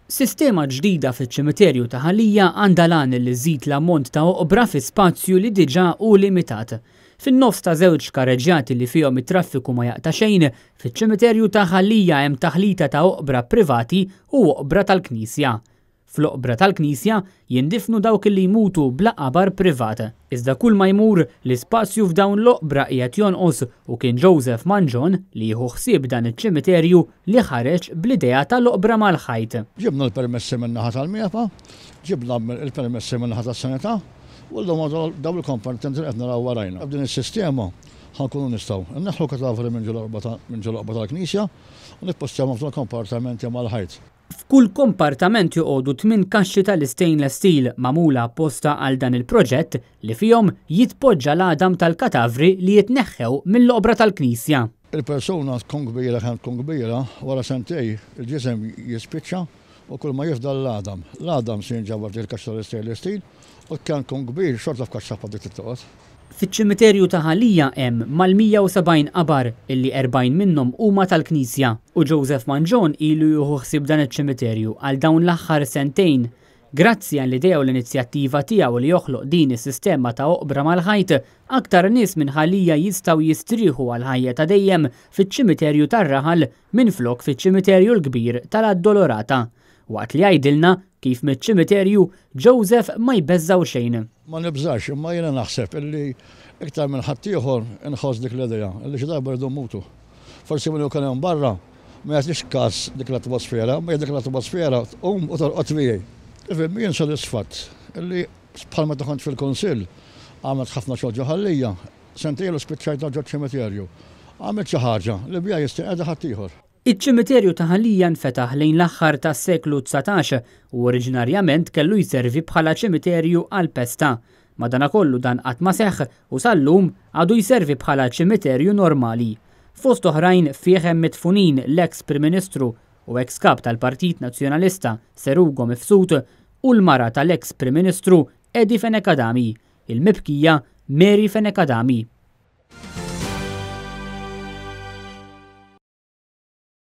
Sistema ġdida fiċ-ċimiterju ta' Ħal Lija għandha l-għan li żżid l-ammont ta' oqbra fi spazju li diġà hu limitat. Fin-nofs ta' żewġ karreġġjati li fihom it-traffiku ma jaqta' xejn, fiċ-ċimiterju ta' Ħal Lija hemm taħlita ta' oqbra privati u oqbra tal-Knisja. Fl-oqbra tal-Knisja jindifnu dawk li jmutu bla qabar privat. Iżda kull ma jmur, l-ispazju f'dawn l-oqbra qiegħed jonqos u kien Joseph Mangion, li jieħu ħsieb dan iċ-ċimiterju, li ħareġ bl-idea tal-oqbra mal-ħajt. Ġibna l-permessi min-naħa tal-MEPA, ġibna l-permessi min-naħa tas-Sanità u llum għandna dawn il-kompartimenti li qed naraw warajna. B'din is-sistema ħa nkunu nistgħu nneħħu l-katavri minn ġol-oqbra tal-Knisja u nippostjawhom f'dawn il-kompartimenti mal-ħajt. F'kull kompartament joqogħdu tminn kaxxi tal-istainless steel magħmula apposta għal dan il-proġett li fihom jitpoġġa l-għadam tal-katavri li jitneħħew mill-oqbra tal-knisja. Il-persuna tkun kbira kemm tkun kbira, wara sentej il-ġisem jispiċċa u kull ma jifdal l-għadam. L-għadam se jinġabar f'dik il-kaxxa tal-istainless steel u kemm tkun kbir xorta f'kaxxa bħal dik trid toqgħod. Fiċ-ċimiterju ta' Ħal Lija hemm mal-170 qabar illi 40 minnhom huma tal-Knisja u Joseph Mangion ilu jieħu ħsieb dan iċ-ċimiterju għal dawn l-aħħar sentejn. Grazzi għall-idea u l-inizjattiva tiegħu li joħloq din is-sistema ta' oqbra mal-ħajt, aktar nies minn Ħal Lija jistgħu jistrieħu għall-ħajja ta' dejjem fiċ-ċimiterju tar-raħal minflok fiċ-ċimiterju l-kbir tal-Addolorata. Waqt li jgħidilna kif miċ-ċimiterju Joseph ma jbeżżgħu xejn. Ma nibżax, imma jiena naħseb illi iktar minn ħaddieħor inħoss dik l-idea illi xi darba rridu mmutu. Forsi min hu kien hemm barra ma jagħtix kas dik l-atmosfera, imma jien dik l-atmosfera tqum u torqod miegħi. Ifhimni, jien sodisfatt illi bħal meta kont fil-Kunsill għamilt ħafna xogħol ġo Ħal Lija, sentejn ilu spiċċajtha ġoċ-ċimiterju. Għamilt xi ħaġa li biha jista' ħaddieħor. Iċ-ċimiterju ta' Ħal Lija nfetaħ lejn l-aħħar tas-seklu 19 u oriġinarjament kellu jservi bħala ċimiterju għall-pesta. Madanakollu dan qatt ma seħħ u sal-lum għadu jservi bħala ċimiterju normali. Fost oħrajn fih hemm midfunin l-eks Prim Ministru u eks Kap tal-Partit Nazzjonalista Sir Ugo Mifsud u l-mara tal-eks Prim Ministru Eddie Fenech Adami, il-mibkija Mary Fenech Adami.